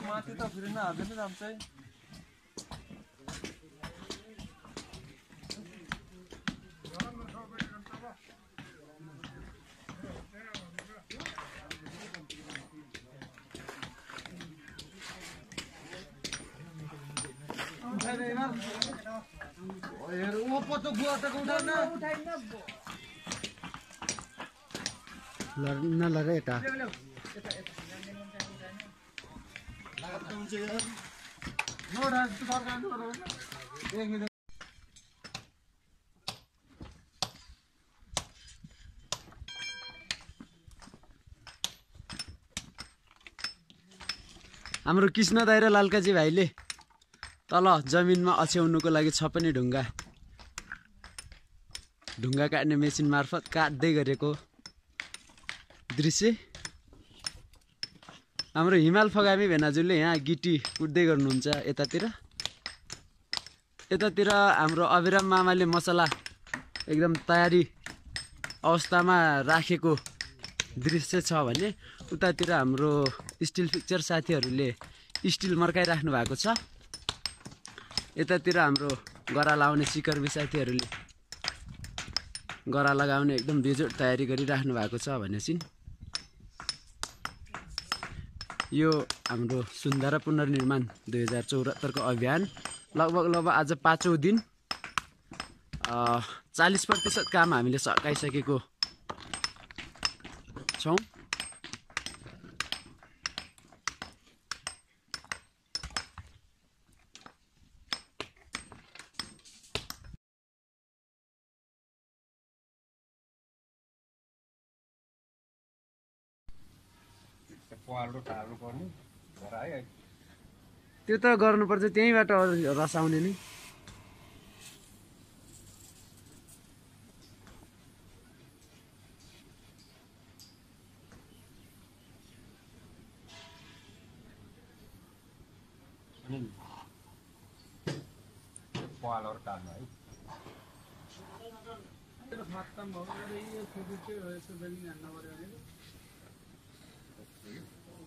माथि त फेरि नहाल्दैन जान्छ है। हाम्रो कृष्ण दाइ र लालकाजी भाइले तल जमिनमा अछ्याउनुको लागि छ पनि ढुङ्गा काट्ने मेसिन मार्फत काट्दै गरेको दृश्य। हाम्रो हिमाल फगामी भेनाजुले यहाँ गिटी कुट्दै गर्नुहुन्छ यतातिर हाम्रो अभिराम मामाले मसला एकदम तयारी अवस्थामा राखेको दृश्य छ भने उतातिर हाम्रो स्टिल फिक्चर साथीहरूले स्टिल मर्काइराख्नु भएको छ। यतातिर हाम्रो गरा लाउने सिकर्मी साथीहरूले गरा लगाउने एकदम बेजोड तयारी गरिराख्नु भएको छ भनेपछि यो हाम्रो सुन्धारा पुनर्निर्माण 2074 को अभियान लगभग आज 5औं दिन 40% काम हामीले सकाइसकेको छौं। त्यो त गर्नुपर्छ, त्यहीँबाट रसाउने नि।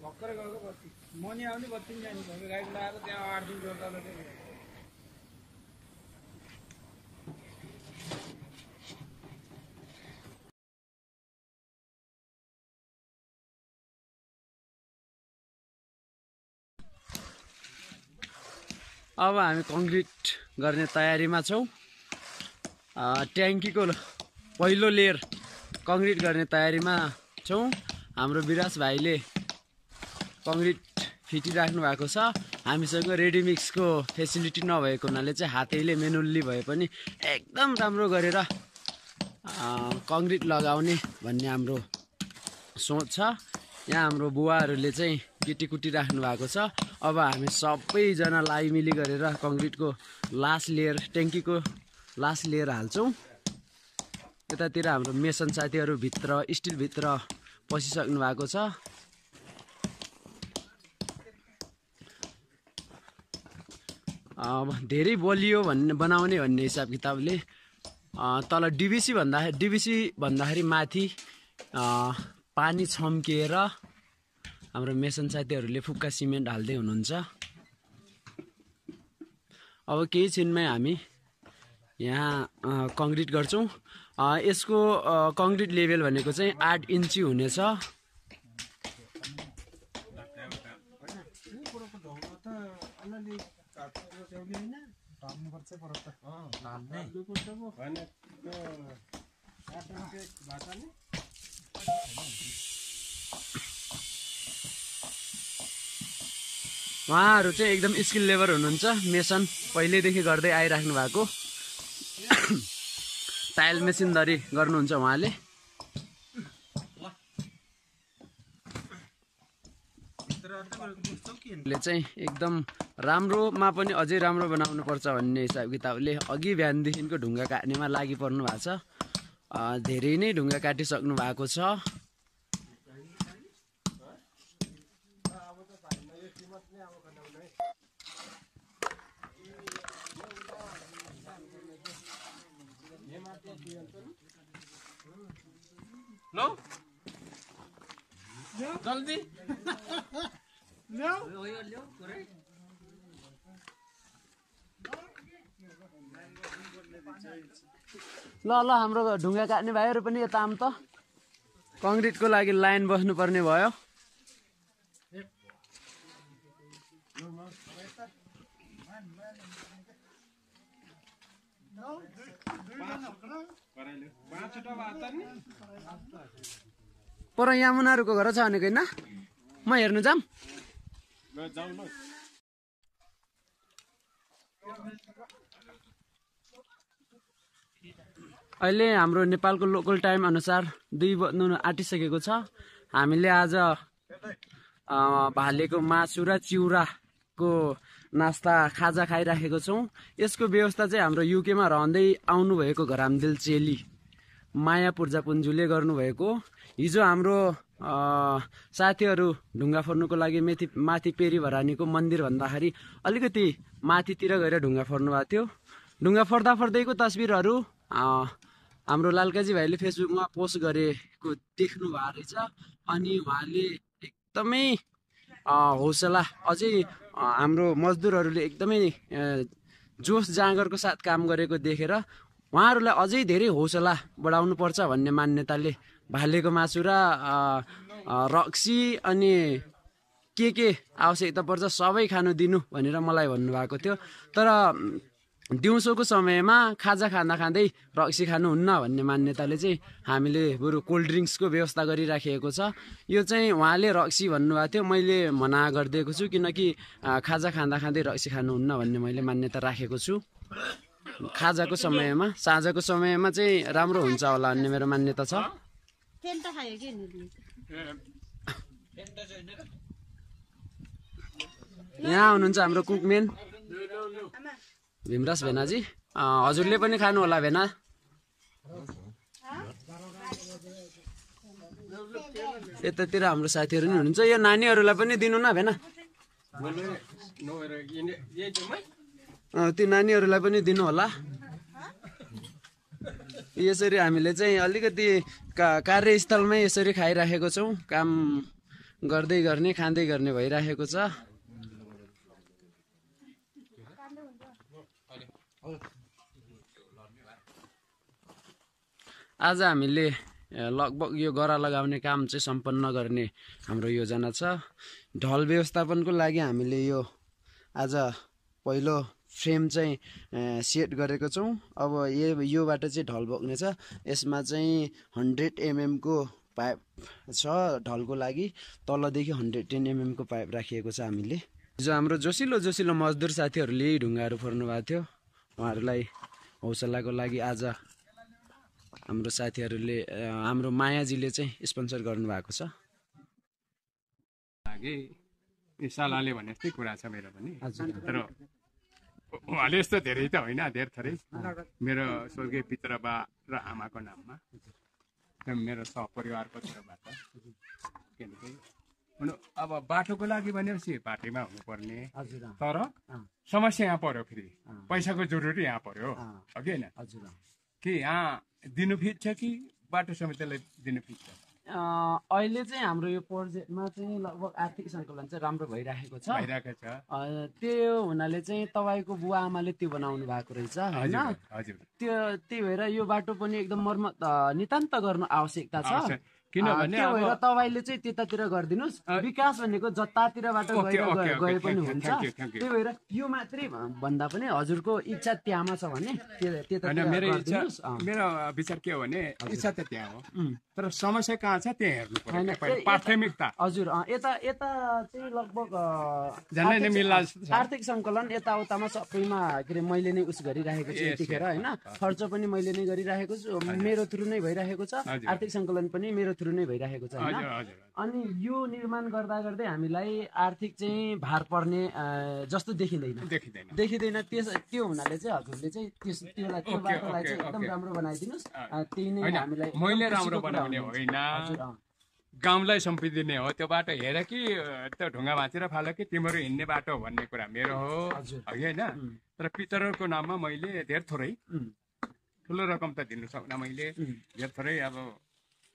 भर्खरै गएको बत्ती मनी आउने बत्ती पनि जाने भयो। गाडी लगाएर त्यहाँ 8 दिन जोड्दा अब हामी कङ्क्रिट गर्ने तयारीमा छौं। ट्याङ्कीको पहिलो लेयर कङ्क्रिट गर्ने तयारीमा छौं। हाम्रो विराज भाइले कङ्क्रिट फिटिराख्नु भएको छ। हामीसँग रेडिमिक्सको फेसिलिटी नभएको हुनाले चाहिँ हातैले मेनुअली भए पनि एकदम राम्रो गरेर कङ्क्रिट लगाउने भन्ने हाम्रो सोच छ। यहाँ हाम्रो बुवाहरूले चाहिँ गिटी कुटिराख्नु भएको छ। अब हामी सबैजना लाइमिली गरेर कङ्क्रिटको लास्ट लेयर ट्याङ्कीको लास्ट लेयर हाल्छौं। यतातिर हाम्रो मेसन साथीहरू भित्र स्टिल भित्र पसिसक्नु भएको छ। धेरै बलियो बनाउने भन्ने हिसाब किताबले तल डिबिसी भन्दाखेरि माथि पानी छम्किएर हाम्रो मेसन साथीहरूले फुक्का सिमेन्ट हाल्दै हुनुहुन्छ। अब केही छिनमै हामी यहाँ कङ्क्रिट गर्छौं। यसको कङ्क्रिट लेभल भनेको चाहिँ 8 इन्ची हुनेछ। उहाँहरू चाहिँ एकदम स्किल लेबर हुनुहुन्छ। मेसन पहिल्यैदेखि गर्दै आइराख्नु भएको टाइल मेसिनधरि गर्नुहुन्छ उहाँले। चाहिँ एकदम राम्रोमा पनि अझै राम्रो बनाउनु पर्छ भन्ने हिसाब किताबले अघि बिहानदेखिको ढुङ्गा काट्नेमा लागि पर्नु भएको छ। धेरै नै ढुङ्गा काटिसक्नु भएको छ। No? जल्दी ल्याऊ ल ल हाम्रो ढुङ्गा काट्ने भाइहरू पनि यता आउँ त कङ्क्रिटको लागि लाइन बस्नुपर्ने भयो पर यहाँ मुनाहरूको घर छ भनेको होइन म हेर्नु जाऊँ अहिले हाम्रो नेपालको लोकल टाइम अनुसार 2 बज्नु आँटिसकेको छ हामीले आज भालेको मासु र चिउराको नास्ता खाजा खाइराखेको छौँ यसको व्यवस्था चाहिँ हाम्रो युकेमा रहँदै आउनुभएको घरामदिल चेली माया पूर्जापुन्जुले गर्नुभएको हिजो हाम्रो साथीहरू ढुङ्गा फोर्नुको लागि माथि पेरी भरानीको मन्दिर भन्दाखेरि अलिकति माथितिर गएर ढुङ्गा फोर्नु भएको थियो ढुङ्गा फोर्दा फोर्दैको तस्बिरहरू हाम्रो लालकाजी भाइले फेसबुकमा पोस्ट गरेको देख्नु भएको रहेछ अनि उहाँले एकदमै हौसला अझै हाम्रो मजदुरहरूले एकदमै जोस जाँगरको साथ काम गरेको देखेर उहाँहरूलाई अझै धेरै हौसला बढाउनु पर्छ भन्ने मान्यताले भालेको मासु र रक्सी अनि के आवश्यकता पर्छ सबै खानु दिनु भनेर मलाई भन्नुभएको थियो तर दिउँसोको समयमा खाजा खाँदा खाँदै रक्सी खानुहुन्न भन्ने मान्यताले चाहिँ हामीले बरु कोल्ड ड्रिङ्क्सको व्यवस्था गरिराखेको छ यो चाहिँ उहाँले रक्सी भन्नुभएको थियो मैले मना गरिदिएको छु किनकि खाजा खाँदा खाँदै रक्सी खानुहुन्न भन्ने मैले मान्यता राखेको छु खाजाको समयमा साँझको समयमा चाहिँ राम्रो हुन्छ होला भन्ने मेरो मान्यता छ यहाँ हुनुहुन्छ हाम्रो कुकमेन भीमराज भेनाजी हजुरले पनि खानु होला भेना यतातिर हाम्रो साथीहरू नि हुनुहुन्छ यो नानीहरूलाई पनि दिनु न भेना त्यो नानीहरूलाई पनि दिनु होला यसरी हामीले चाहिँ अलिकति कार्यस्थलमै यसरी खाइराखेको छौँ काम गर्दै गर्ने खाँदै गर्ने भइराखेको छ आज हामीले लगभग यो गरा लगाउने काम चाहिँ सम्पन्न गर्ने हाम्रो योजना छ ढल व्यवस्थापनको लागि हामीले यो आज पहिलो फ्रेम चाहिँ सेट गरेको छौँ अब योबाट चाहिँ ढल बोक्नेछ यसमा चाहिँ 100 mm को पाइप छ ढलको लागि तलदेखि 110 mm को पाइप राखिएको छ हामीले हिजो हाम्रो जोसिलो मजदुर साथीहरूले ढुङ्गाहरू फोर्नु भएको थियो उहाँहरूलाई हौसलाको लागि आज हाम्रो साथीहरूले हाम्रो मायाजीले चाहिँ स्पोन्सर गर्नुभएको छ सालाले भने जस्तै कुरा छ मेरो पनि तर उहाँले यस्तो धेरै त होइन धेर थोरै मेरो स्वर्गीय पितृबा र आमाको नाममा मेरो सहपरिवारको तर्फबाट किनकि अब बाटोको लागि भनेपछि बाटैमा हुनुपर्ने तर समस्या यहाँ पर्यो फेरि पैसाको जरुरी यहाँ पर्यो हो कि होइन कि यहाँ दिनु फिट छ कि बाटो समितिलाई दिनु फिट छ अहिले चाहिँ हाम्रो यो प्रोजेक्टमा चाहिँ लगभग आर्थिक सङ्कलन चाहिँ राम्रो भइराखेको छ त्यो हुनाले चाहिँ तपाईँको बुवा आमाले त्यो बनाउनु भएको रहेछ होइन त्यही भएर यो बाटो पनि एकदम मर्मत नितान्त गर्नु आवश्यकता छ किनभने त्यो भएर तपाईँले चाहिँ त्यतातिर गरिदिनुहोस् विकास भनेको जतातिरबाट गए पनि हुन्छ त्यही भएर यो मात्रै भन्दा पनि हजुरको इच्छा त्यहाँमा छ भने मेरो विचार के हो भने इच्छा त त्यहाँ हो तर समस्या कहाँ छ त्यहाँ हेर्नु पर्यो प्राथमिकता हजुर यता चाहिँ लगभग आर्थिक सङ्कलन यताउतामा सबैमा के अरे मैले नै उस गरिराखेको छु यतिखेर होइन खर्च पनि मैले नै गरिराखेको छु मेरो थ्रु नै भइरहेको छ आर्थिक सङ्कलन पनि मेरो थ्रु नै भइरहेको छ होइन अनि यो निर्माण गर्दा गर्दै हामीलाई आर्थिक चाहिँ भार पर्ने जस्तो देखिँदैन त्यो हुनाले चाहिँ हजुरले चाहिँ त्यो बाटोलाई चाहिँ एकदम राम्रो बनाइदिनुहोस् त्यही नै हामीलाई मैले राम्रो बनाउने होइन गाउँलाई सम्पिदिने हो त्यो बाटो हेर कि त्यो ढुङ्गा भाँचेर फाल कि तिम्रो हिँड्ने बाटो भन्ने कुरा मेरो हो होइन तर पितरको नाममा मैले धेर थोरै ठुलो रकम त दिनु सक्न मैले धेर थोरै अब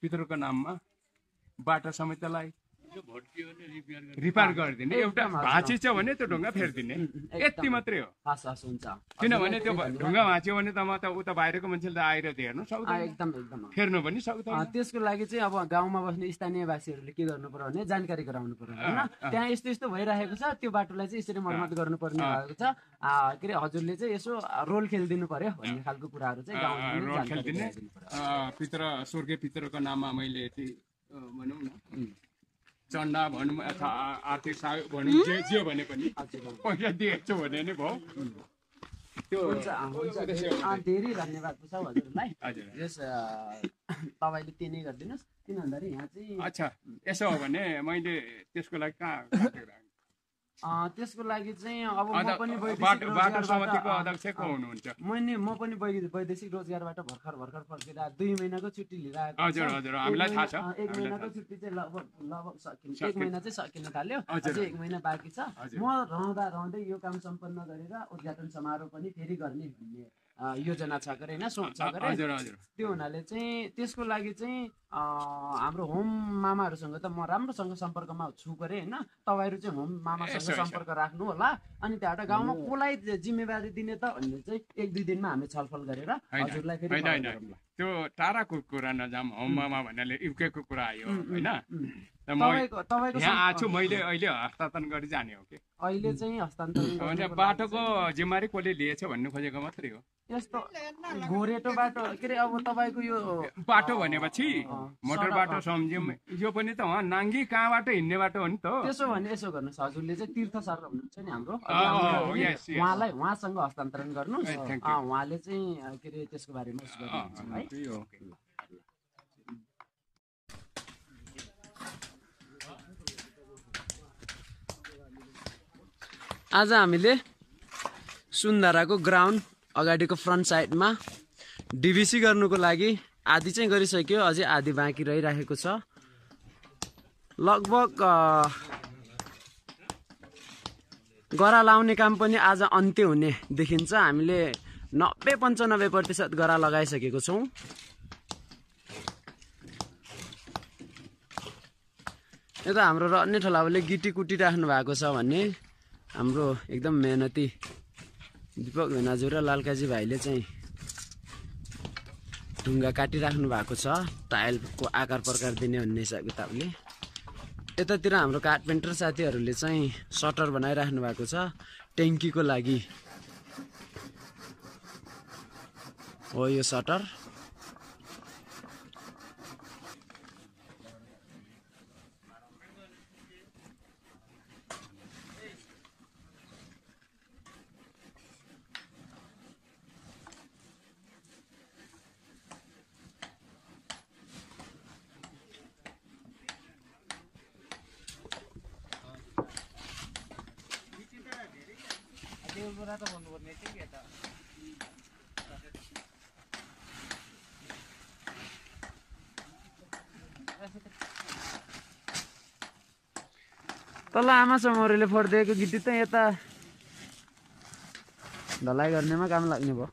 पितरको नाममा बाटो समितिलाई रिपेयर गरिदिने एउटा भाँचिछ भने त्यो ढुङ्गा फेरिदिने यति मात्रै हो हस् हस् हुन्छ किनभने त्यो ढुङ्गा भाँच्यो भने त म त उता बाहिरको मान्छेले त आएर त हेर्नु सक्दैन एकदम एकदम फेर्नु पनि सक्दैन त्यसको लागि चाहिँ अब गाउँमा बस्ने स्थानीयवासीहरूले के गर्नु पर्यो भने जानकारी गराउनु पर्यो होइन त्यहाँ यस्तो यस्तो भइरहेको छ त्यो बाटोलाई चाहिँ यसरी मर्मत गर्नुपर्ने भएको छ के अरे हजुरले चाहिँ यसो रोल खेलिदिनु पर्यो भन्ने खालको कुराहरू चाहिँ गाउँमा रोल खेलिदिने पित्र स्वर्गीय पित्रको नाममा मैले यति भनौँ न चन्दा भनौँ अथवा आर्थिक सहयोग भनौँ जे भने पनि पैसा दिएको छु भने नै भयो त्यो धेरै धन्यवाद छ हजुरलाई यस तपाईँले त्यही नै गरिदिनुहोस् किन भन्दाखेरि यहाँ चाहिँ अच्छा यसो हो भने मैले त्यसको लागि कहाँ त्यसको लागि चाहिँ अब म पनि बाटो समितिको अध्यक्ष को हुनुहुन्छ म पनि वैदेशिक रोजगारबाट भर्खर फर्केर 2 महिनाको छुट्टी लिएर आएको हजुर हजुर हामीलाई थाहा छ 1 महिनाको छुट्टी चाहिँ लगभग सकिन्छ 1 महिना चाहिँ सकिन थाल्यो अझै 1 महिना बाँकी छ म रहँदै यो काम सम्पन्न गरेर उद्घाटन समारोह पनि फेरि गर्ने भन्ने योजना छ गरे हैन सोच छ गरे त्यो हुनाले चाहिँ त्यसको लागि चाहिँ हाम्रो होम मामाहरूसँग त म राम्रोसँग सम्पर्कमा छु गरे हैन तपाईहरु चाहिँ होम मामासँग सम्पर्क राख्नु होला अनि त्यहाँबाट गाउँमा कोलाई जिम्मेवारी दिने त भन्ने चाहिँ 1-2 दिनमा हामी छलफल गरेर हजुरलाई फेरि त्यो टाढाको कुरा नजाम होम मामा भन्नाले युकेको कुरा आयो हैन तपाईको यहाँ आछु मैले अहिले हस्तान्तरण गरी जाने हो कि अहिले चाहिँ हस्तान्तरण बाटोको जिम्मेवारी कसले लिएछ भन्नु खोजेको मात्रै हो यस्तो गोरेटो बाटो के अरे अब तपाईको यो बाटो भनेपछि मोटर बाटो सम्झ्यौँ यो पनि त उहाँ नाङ्गी कहाँबाट हिँड्ने बाटो हो नि त त्यसो भने यसो गर्नुहोस् हजुरले चाहिँ तीर्थ सर हुनुहुन्छ नि हाम्रो उहाँसँग हस्तान्तरण गर्नुहोस् उहाँले चाहिँ के अरे त्यसको बारेमा गर्नुहुन्छ है आज हामीले सुन्धाराको ग्राउन्ड अगाडिको फ्रन्ट साइडमा डिभिसी गर्नुको लागि आधी चाहिँ गरिसक्यो अझै आधी बाँकी रहिरहेको छ लगभग गरा लाउने काम पनि आज अन्त्य हुने देखिन्छ हामीले 90-95% गरा लगाइसकेको छौं यता हाम्रो रन्ने ठलाउले गिटी कुटिराख्नु भएको छ भन्ने हाम्रो एकदम मेहनती दीपक भेनाजु र लालकाजी भाइले चाहिँ ढुङ्गा काटिराख्नु भएको छ टाइलको आकार प्रकार दिने भन्ने हिसाब किताबले यतातिर हाम्रो कार्पेन्टर साथीहरूले चाहिँ सटर बनाइराख्नु भएको छ ट्याङ्कीको लागि हो यो सटर तल आमा समोरेले फोडिदिएको गिटी त यता ढलाइ गर्नेमा काम लाग्ने भयो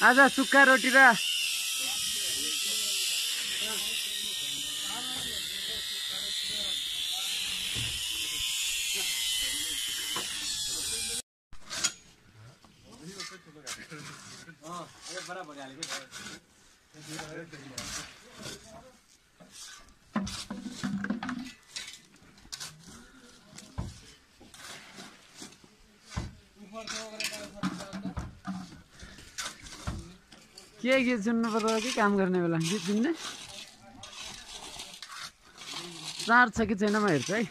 आज सुक्खा रोटी र के गीत सुन्नु पर्छ कि काम गर्ने बेला गीत सुन्ने चार्ज छ कि छैन म हेर्छु है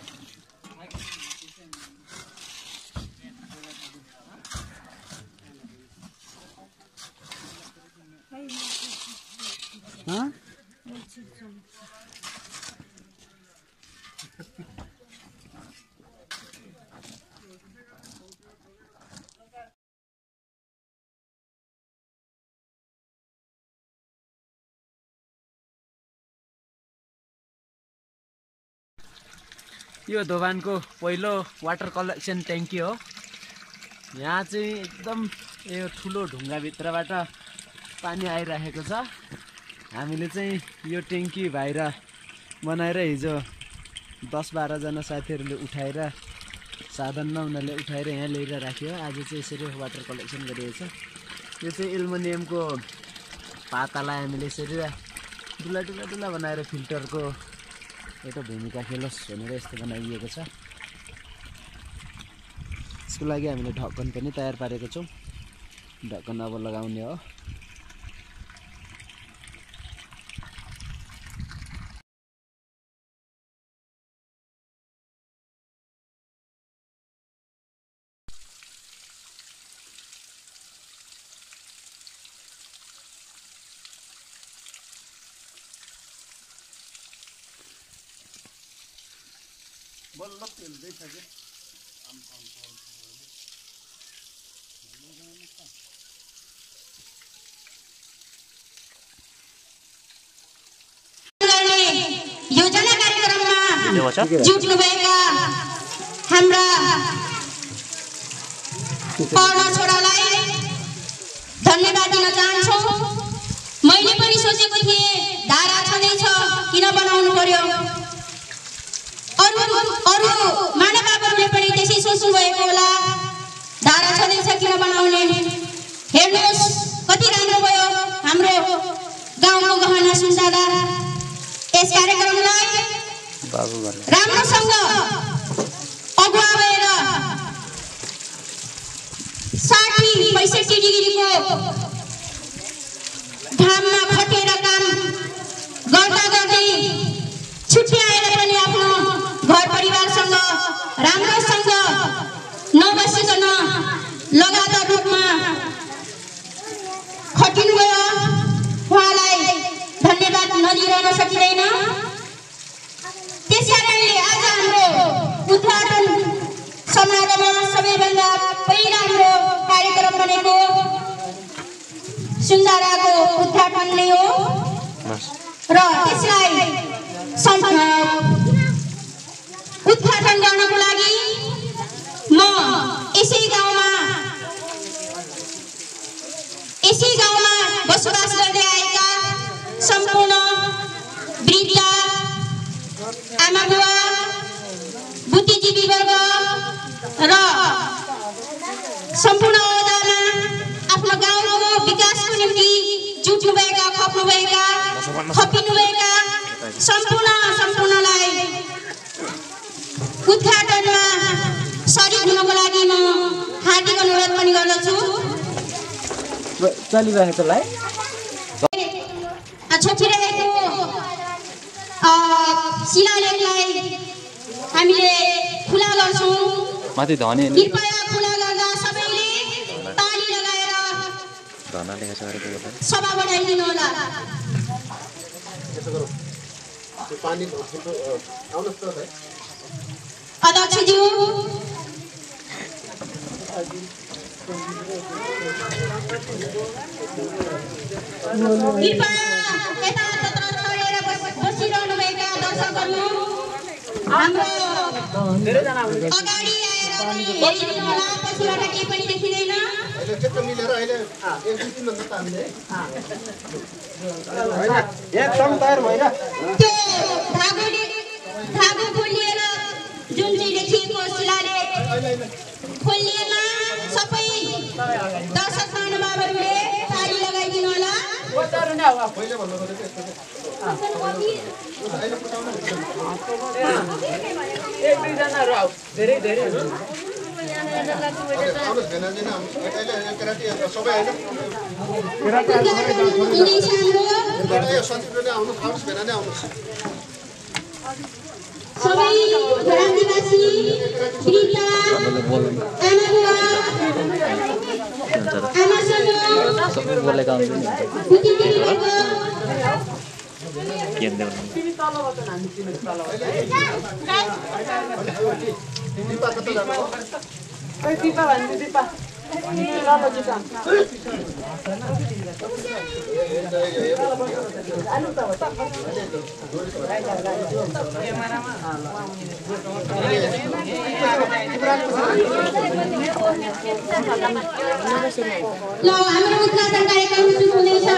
यो दोभानको पहिलो वाटर कलेक्सन ट्याङ्की हो यहाँ चाहिँ एकदम यो ठुलो ढुङ्गाभित्रबाट पानी आइरहेको छ हामीले चाहिँ यो ट्याङ्की बाहिर बनाएर हिजो 10-12 जना साथीहरूले उठाएर साधनमा उनीहरूले उठाएर यहाँ ल्याएर राख्यो आज चाहिँ यसरी वाटर कलेक्सन गरिएको छ यो चाहिँ एल्युमिनियमको पातालाई हामीले यसरी डुला डुला डुला बनाएर फिल्टरको एउटा भूमिका खेलोस् भनेर यस्तो बनाइएको छ यसको लागि हामीले ढक्कन पनि तयार पारेको छौँ ढक्कन अब लगाउने हो बल्ल पेल्दैछ के योजना कार्यक्रममा जुट्नुभएका हाम्रा पढ्न छोरालाई धन्यवाद दिन चाहन्छु मैले पनि सोचेको थिएँ धारा छँदैछ किन बनाउनु पर्यो अरु मानवहरूले पनि त्यसै सोच्नु भएको होला धारा छँदैछ किन बनाउने हेर्नुहोस् कति राम्रो भयो हाम्रो गाउँको गहना सुन्दादा यस कार्यक्रमलाई राम्रोसँग अगुवा भएर 60-65 डिग्रीको घाममा खटेर काम गर्दा गर्दै छुट्टी आएर पनि आफ्नो घर परिवारसँग राम्रोसँग नबसिकन लगातार रूपमा खटिनुभयो उहाँलाई धन्यवाद नदिइरहन सकिँदैन त्यसकारणले आज हाम्रो उद्घाटन समारोहमा सबैभन्दा पहिला हाम्रो कार्यक्रम बनेको सुन्दाराको उद्घाटन नै हो र त्यसलाई उद्घाटन गर्नको लागि म यसै गाउँमा बसोबास गर्दै आएका सम्पूर्ण वृद्ध आमा बुवा बुद्धिजीवी वर्ग र सम्पूर्ण ओहदामा आफ्नो गाउँको विकासको निम्ति जुट्नुभएका खपिनुभएका सम्पूर्णलाई उद्घाटनमा सरिक हुनको लागि म हार्दिक अनुरोध पनि गर्दछु चलिरहेकोलाई छोपिरहेको शिलालेखलाई हामीले खुला गर्छौँ कृपया खुला गर्दा सबैले ताली लगाएर सभा बढाइदिनु होला अध्यक्षज्यू कृपया यतातत्र छोडेर बसिरहनुभएका दर्शकहरू हाम्रो अगाडि आएर हेरिदिनु होला पछिबाट केही पनि देखिँदैन त्यो धागो खोलिएर जुन चाहिँ लेखिएको शिलाले खोलिएमा सबै दर्शक महानुभावहरूले ताली लगाइदिनु होला सबै ग्रामनिवासी वृद्ध सबै बोलेका हुन्छन् ल हाम्रो उद्घाटन कार्यक्रम सुरु हुँदैछ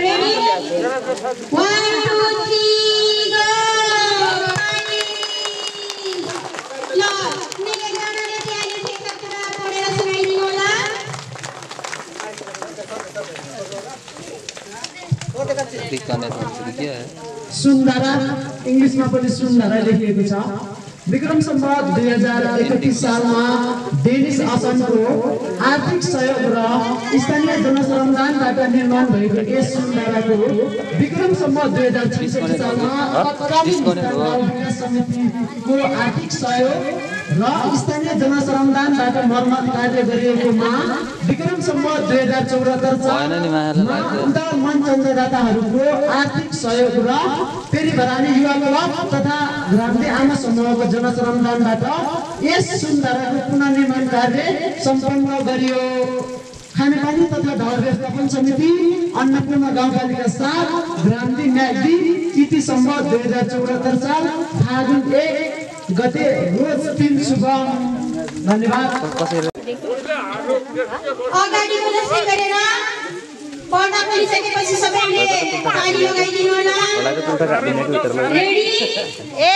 रेडी 1 2 3 गो ल निवेदनले तयारी ठेक्का कुरा पढेर सुनाइदिनु होला सुन्धारा इंग्लिशमा पनि सुन्धारा लेखिएको छ विक्रम सम्वत 2031 सालमा डेनिस असमको आर्थिक सहयोग र स्थानीय जनसंरक्षणबाट निर्माण भएको यस सुन्धाराको विक्रम सम्वत 2066 सालमा तत्कालीन विकास समितिको आर्थिक सहयोग र स्थानीय जनसंरक्षणबाट मर्मत कार्य गरिएकोमा विक्रम सम्वत 2074 सालमा मन चन्दादाताहरूको आर्थिक सहयोग र पेरिभरानी युवा क्लब तथा ग्रामीण आमा समूहको जनसंरक्षणबाट यस सुन्धाराको पुनर्निर्माण कार्य सम्पन्न गरियो। खानेपानी तथा ढल व्यवस्थापन समिति अन्नपूर्ण गाउँपालिका 7 ग्रामीण म्याग्दी तिथि सम्वत 2074 साल फागुन 1 गते रोज 3 शुभ। धन्यवाद। अगाडि प्रदर्शन गरेर पढ्न खोलिसकेपछि सबैले ताली लगाइदिनु होला रेडी ए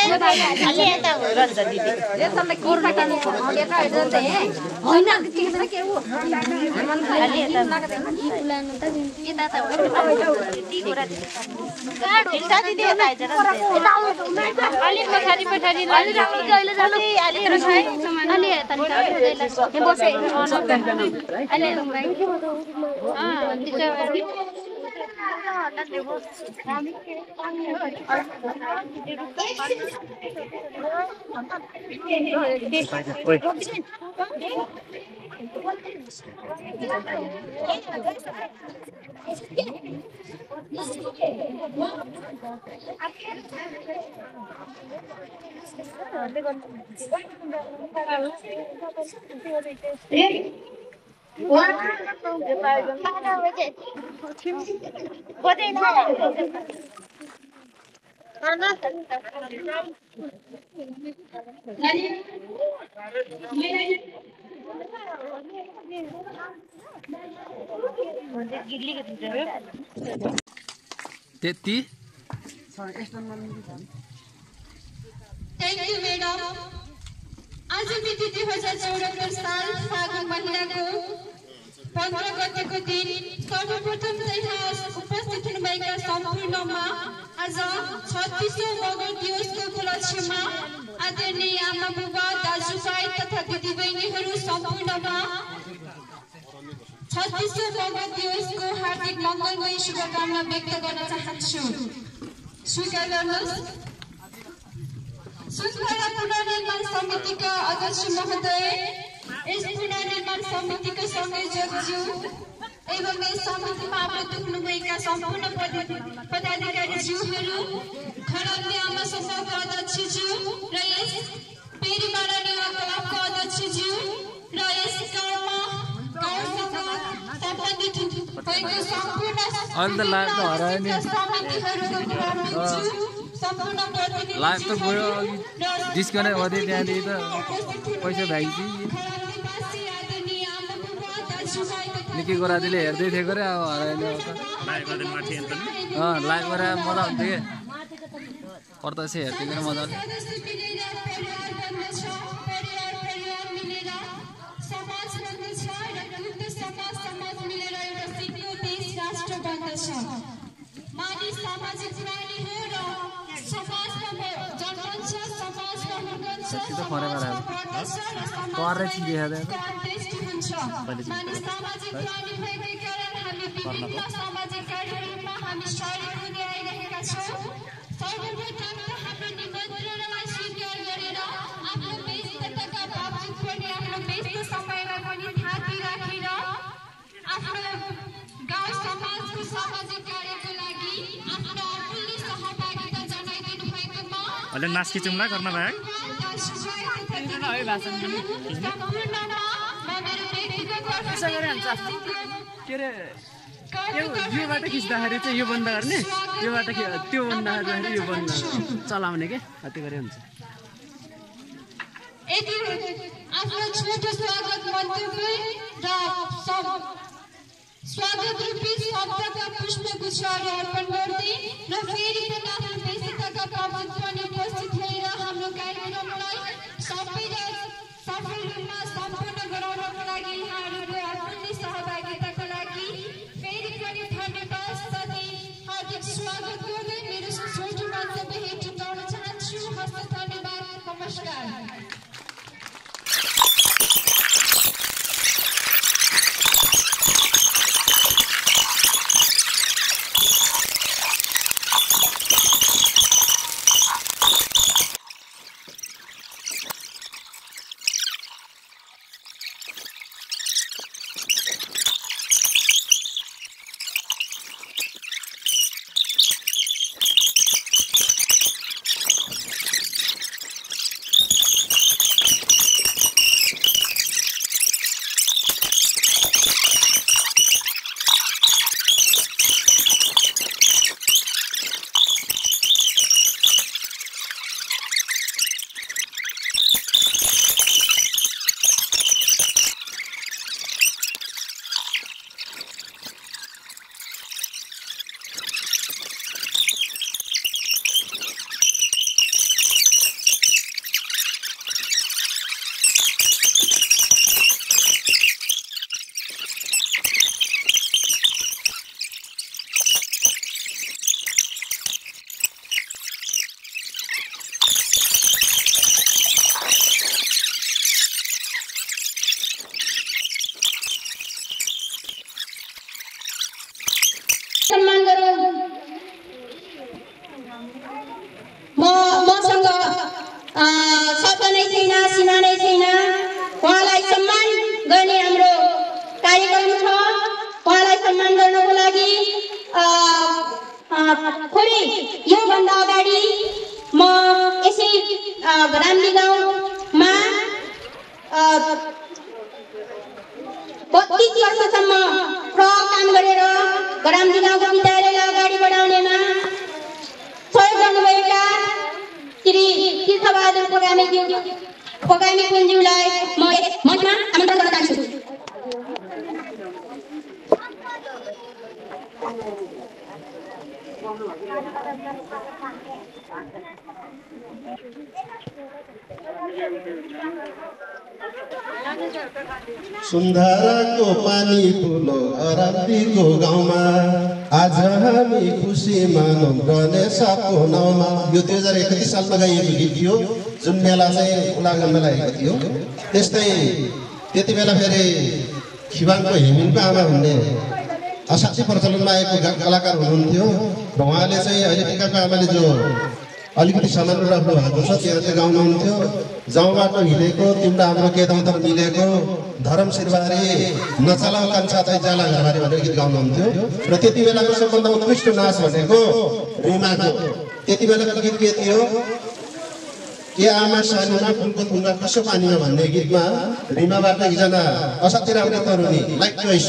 अलि यता रन्छ दिदी ए तपाईँ के काट्नु यता हेर्दै हैन के के हो अलि यता बुलाउनु त यता त ती कुरा गाड हुन्छ दिदी यता आइज अलि पछाडी पछाडी अलि राम्रो जहिले जानु अलि अलि यता नि बसे अलि त्यति थ्याङ्क यू मैडम। आज मिति 2074 साल फागुन महिनाको 15 गतेको दिन सर्वप्रथम चाहिँ उपस्थित हुनुभएका सम्पूर्णमा आज 36औं मगर दिवसको उपलक्ष्यमा आदरणीय आमा बुबा दाजुभाइ तथा दिदीबहिनीहरू सम्पूर्णमा 36औं मगर दिवसको हार्दिक मङ्गलमय शुभकामना व्यक्त गर्न चाहन्छु। स्वीकार गर्नुहोस्। सुन्धारा पुनर्निर्माण समितिका अध्यक्ष महोदय, यस पुनर्निर्माण समितिका संयोजकज्यू एवं यस समितिमा आबद्ध हुनुभएका सम्पूर्ण पदाधिकारीज्यूहरू, खराबले आमा समूहका अध्यक्षज्यू र यस पेरिभरानी युवा क्लबका अध्यक्षज्यू र यस गाउँसँग सम्बन्धित भएको सम्पूर्ण समितिहरूको लाइफ त गयो डिस्कनेक्ट भयो त्यहाँदेखि त पैसा भ्याइन्छ निकै गोराजीले हेर्दै थियो गरे अब हराएन लाइभ गरेर मजा हुन्थ्यो कि प्रत्यक्ष हेर्थ्यो कि मजाले। मानिस सामाजिक प्राणी हो र समाजमा जन्मन्छ, समाजमा हुर्कन्छ, अन्त्येष्टि हुन्छ। मानिस सामाजिक प्राणी भएकै कारण हामी विभिन्न सामाजिक कार्यक्रममा हामी सहयोग हुँदै आइरहेका छौँ। सर्वप्रथम त हाम्रो निमन्त्रणालाई स्वीकार गरेर आफ्नो व्यस्तताका बावजुद पनि आफ्नो व्यस्त समयमा पनि थाती राखेर आफ्नो गाउँ समाजको सामाजिक कार्यको लागि आफ्नो अमूल्य सहभागिता जनाइदिनु भएकोमा अलि नास्की चुम्ला गर्न भयो योबाट खिच्दाखेरि चाहिँ यो बन्द गर्ने, योबाट त्यो बन्दाखेरि यो बन्द चलाउने के त्यो गरे हुन्छ। आफ्नो छोटो स्वागत मन्तव्य र स्वागत रूपी शब्दका पुष्पगुच्छहरू अर्पण गर्दै र फेरि पनि आफ्नो व्यस्तताका बावजुद पनि उपस्थित भएर हाम्रो कार्यक्रमलाई सफल रूपमा सम्पन्न गराउनको लागि यहाँहरूको अमूल्य सहभागिताको लागि फेरि पनि धन्यवाद साथै हार्दिक स्वागत गर्दै मेरो छोटो मन्तव्य हेतु टुटाउन चाहन्छु। हस्त धन्यवाद, नमस्कार। मसँग शब्द नै छैन, सीमा नै छैन। उहाँलाई सम्मान गर्ने हाम्रो कार्यक्रम छ। उहाँलाई सम्मान गर्नको लागि थोरै योभन्दा अगाडि म यसै रामली गाउँमा 32 वर्षसम्म काम गरेर रामली गाउँको विद्यालयलाई अगाडि बढाउनेमा सहयोग गर्नुभएका श्री तीर्थबहादुर पोगामी कुञ्ज्यूलाई म यस मञ्चमा आमन्त्रण गर्न चाहन्छु। सुन्धाराको पानी ठुलो रामलीको गाउँमा आज हामी खुसी मानौँ गणेशको नाउँमा। यो 2031 सालमा गाइएको गीत थियो, जुन मेला चाहिँ उलागन मेला लागेको थियो। त्यस्तै त्यति बेला फेरि खिवाङको हेमिनको आमा भन्ने असाध्यै प्रचलनमा आएको कलाकार हुनुहुन्थ्यो र उहाँले चाहिँ अहिले टिकाको आमाले जो अलिकति सामान्य राख्नु भएको छ त्यो चाहिँ गाउनुहुन्थ्यो। जाउँबाट हिँडेको तिम्रो हाम्रो के दौतर मिलेको धरम शिरबारी नचलाउ कान्छा चाहिँ जाला घरबारी भनेर गीत गाउनुहुन्थ्यो। र त्यति बेलाको सबभन्दा उत्कृष्ट नाच भनेको रिमाको। त्यति बेलाको गीत के थियो, के आमा सानोमा फुलको थुङ्गा कसो पानीमा भन्ने गीतमा रिमाबाट एकजना असाध्यै राम्रो तरुणी लाइक चोइस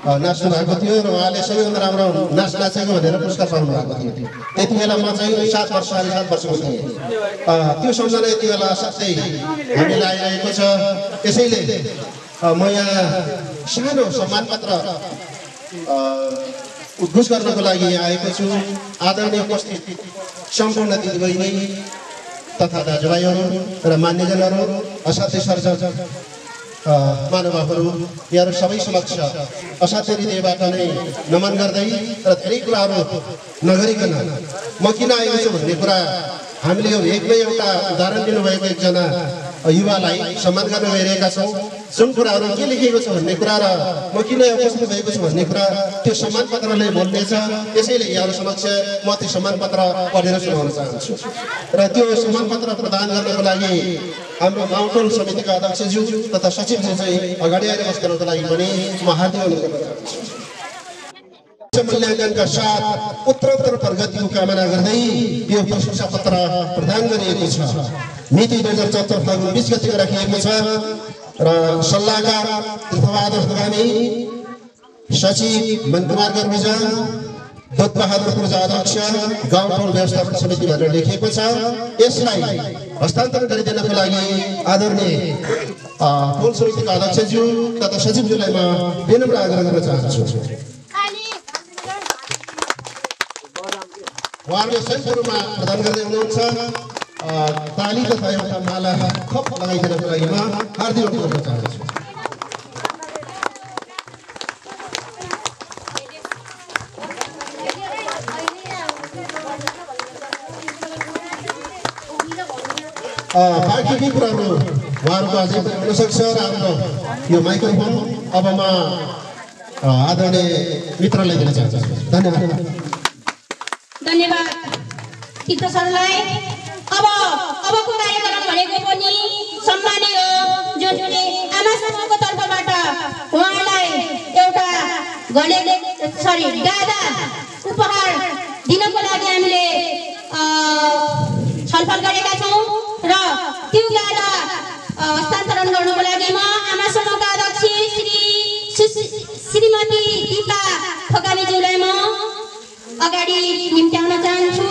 नाच्नु भएको थियो र उहाँले सबैभन्दा राम्रो नाच नाचेको भनेर पुरस्कार पाउनु भएको थियो। त्यति बेला म चाहिँ 7 वर्षको थिएँ। त्यो सम्झना यति बेला असाध्यै हामीलाई आइरहेको छ। त्यसैले म यहाँ सानो सम्मान पत्र उद्घोष गर्नको लागि यहाँ आएको छु। आदरणीय उपस्थित सम्पूर्ण दिदीबहिनी तथा दाजुभाइहरू र मान्यजनहरू, असाध्यै सर्जक महानुभावहरू यहाँहरू सबै समक्ष असाध्य हृदयबाट नै नमन गर्दै र धेरै कुराहरू नगरिकन म किन आएको छु भन्ने कुरा हामीले यो एकमै एउटा उदाहरण दिनुभएको एकजना युवालाई सम्मान गर्न गइरहेका छौँ। जुन कुराहरू के लेखिएको छ भन्ने कुरा र म किन उपस्थित भएको छु भन्ने कुरा त्यो सम्मान पत्रले बोल्नेछ। त्यसैले यहाँहरू समक्ष म त्यो सम्मान पत्र पढेर सुनाउन चाहन्छु र त्यो सम्मान पत्र प्रदान गर्नको लागि हाम्रो गाउँटोल समितिका अध्यक्षज्यू तथा सचिवज्यू चाहिँ अगाडि आएर बस्नको लागि पनि म हार्दिक अनुरोध गर्न चाहन्छु। मूल्याङ्कनका साथ उत्तरोत्तर प्रगतिको कामना गर्दै यो प्रशंसा पत्र प्रदान गरिएको छ। मिति 2074 फागुन 20 गतिको राखिएको छ र सल्लाहकार तीर्थबहादुर थगानी, सचिव मनकुमार गर्भिजा, दुधबहादुर पूर्जा अध्यक्ष गाउँटोल व्यवस्थापन समिति भनेर लेखिएको छ। यसलाई हस्तान्तरण गरिदिनको लागि आदरणीय टोल समितिका अध्यक्षज्यू तथा सचिवज्यूलाई म विनम्र आग्रह गर्न चाहन्छु। उहाँहरूले संयुक्त रूपमा प्रदान गर्दै हुनुहुन्छ। ताली तथा एउटा माला थप लगाइदिनको लागि म हार्दिक अनुरोध गर्न चाहन्छु। बाँकी केही कुराहरू उहाँहरूको अझै हुन सक्छ र हाम्रो यो माइक्रोफोन अब म आदरणीय मित्रलाई दिन चाहन्छु। धन्यवाद। धन्यवाद तीर्थ सरलाई। अबको कार्यक्रम भनेको पनि सम्मानीय हो, जुन आमा समूहको तर्फबाट उहाँलाई एउटा गादा उपहार दिनको लागि हामीले छलफल गरेका छौँ र त्यो गादा हस्तान्तरण गर्नको लागि म आमा समूहका अध्यक्ष श्रीमती दीपा थकामीज्यूलाई म अगाडि निम्त्याउन चाहन्छु।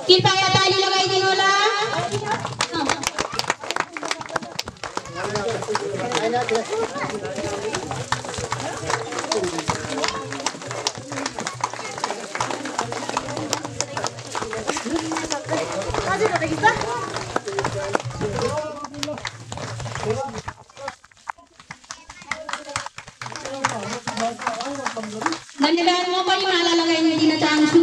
कृपया ताली लगाइदिनु होला। धन्यवाद। म पनि माला लगाइदिन चाहन्छु।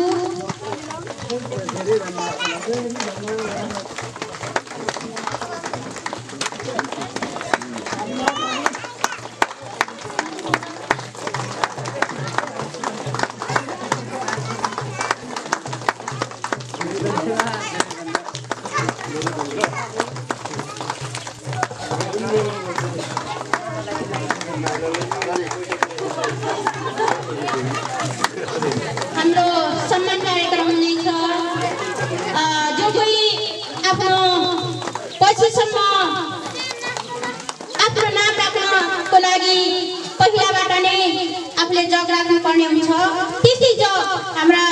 हाम्रो सम्मान कार्यक्रम हुनेछ। जो कोही आफ्नो पछिसम्म आफ्नो नाम राख्नको लागि पहिलाबाट नै आफूले जग राख्नुपर्ने हुन्छ, त्यसै जग हाम्रा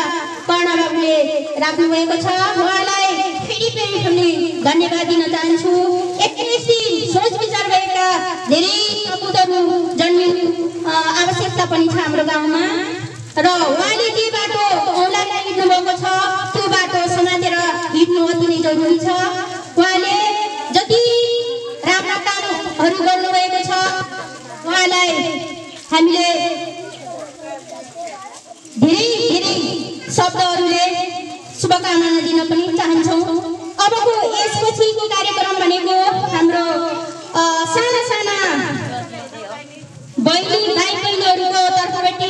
कर्णबाबुले राख्नुभएको छ। उहाँलाई फेरि पनि धन्यवाद दिन चाहन्छु। एकैछिन सोच विचार गरेका धेरै सपुतहरू जन्मिनु आवश्यकता पनि छ हाम्रो गाउँमा र उहाँले जे बाटो औँलालाई हिँड्नु भएको छ त्यो बाटो समातेर हिँड्नु अति नै जरुरी छ। उहाँले जति राम्रा कामहरू गर्नुभएको छ उहाँलाई हामीले धेरै शब्दहरूले शुभकामना दिन पनि चाहन्छौँ। अबको यसपछिको कार्यक्रम भनेको हाम्रो साना भाइ बहिनीहरूको तर्फबाट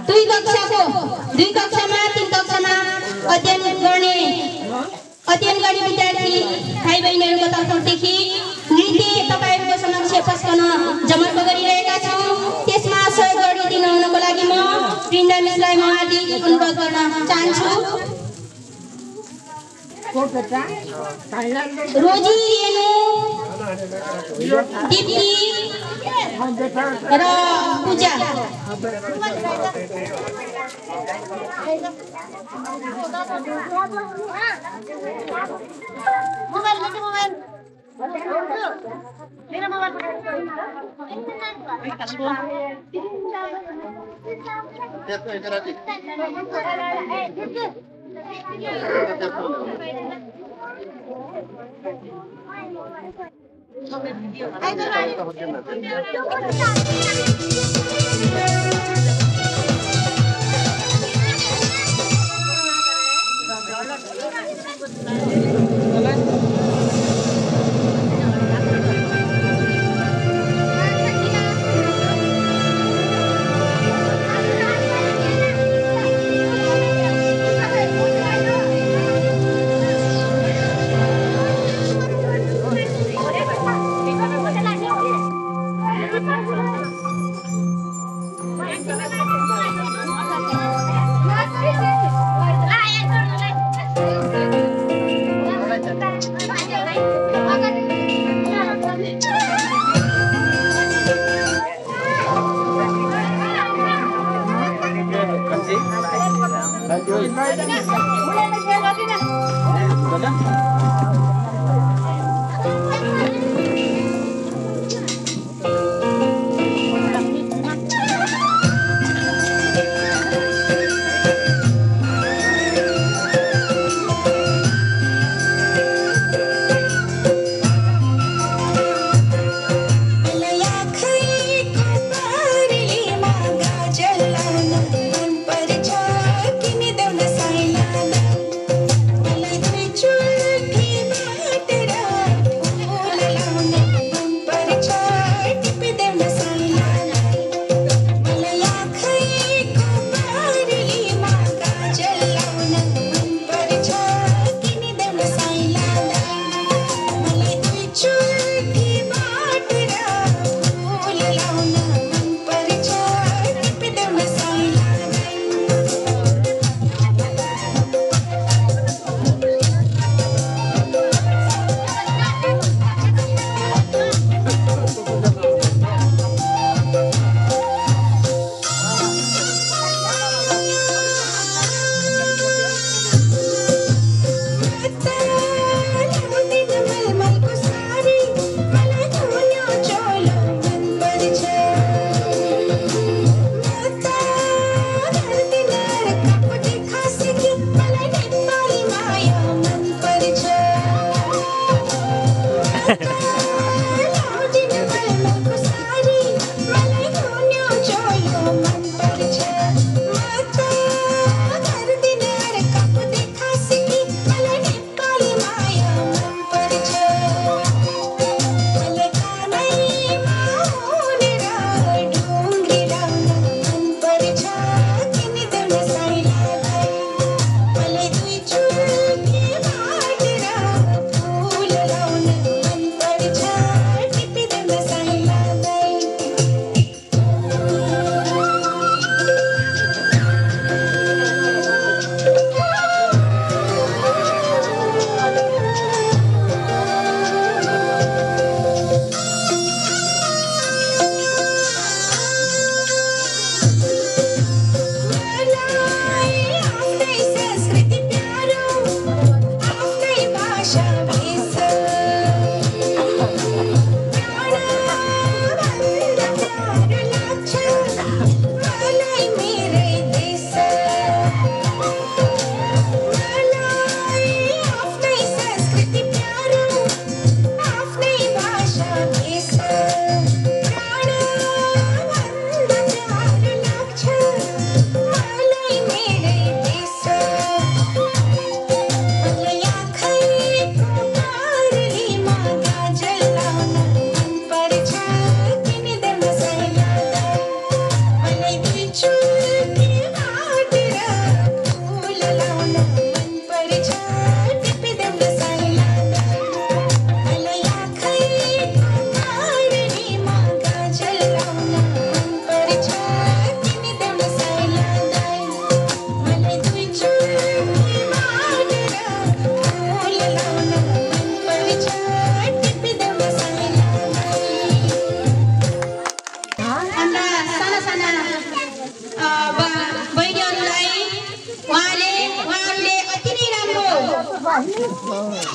2 कक्षामा 3 कक्षामा अध्ययन गर्ने विद्यार्थी भाइ बहिनीहरूको तर्फदेखि नृत्य तपाईँहरूको समक्ष प्रस्तुत जमर्को गरिरहेका छौँ। त्यसमा सहयोग गरिदिनु हुनको लागि म वृन्दा मिसलाई म हार्दिक अनुरोध गर्न चाहन्छु। रोजी, रेणु, दिप्ती र पूजा।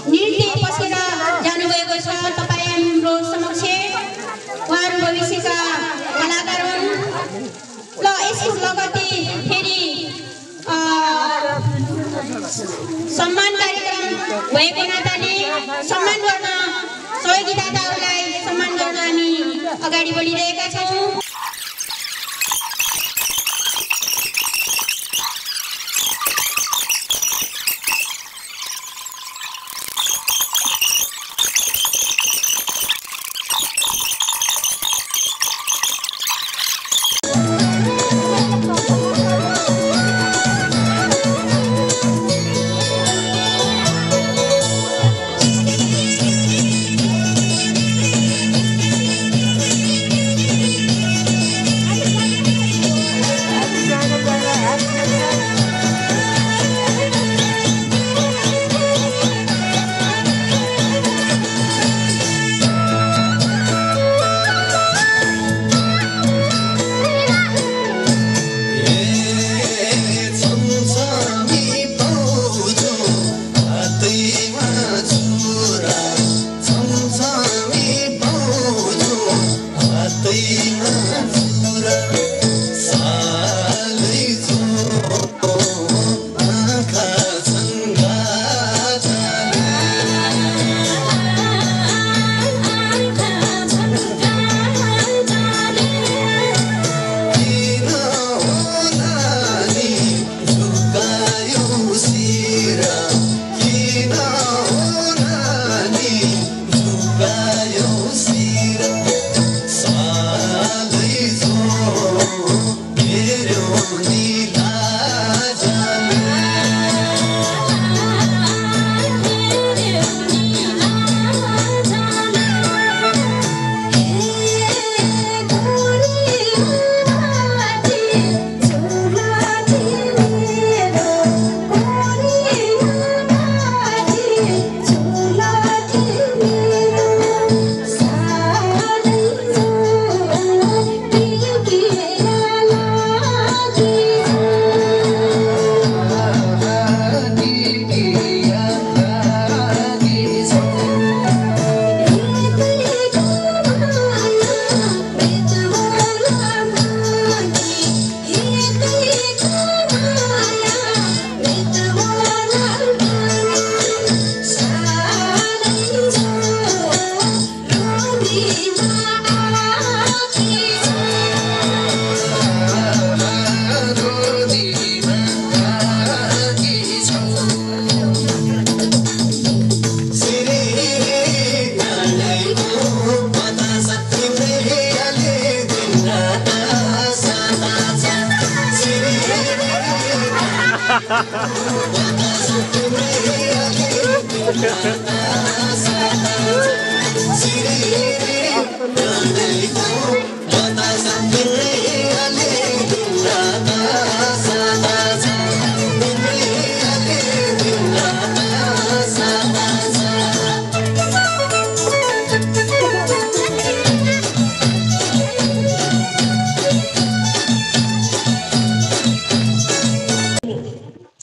नृत्य पसेर जानुभएको छ। यसको लगत्तै फेरि सम्मान कार्यक्रम भएको नाताले सम्मान गर्न सहयोगी दाताहरूलाई सम्मान गर्न हामी अगाडि बढिरहेका छौँ।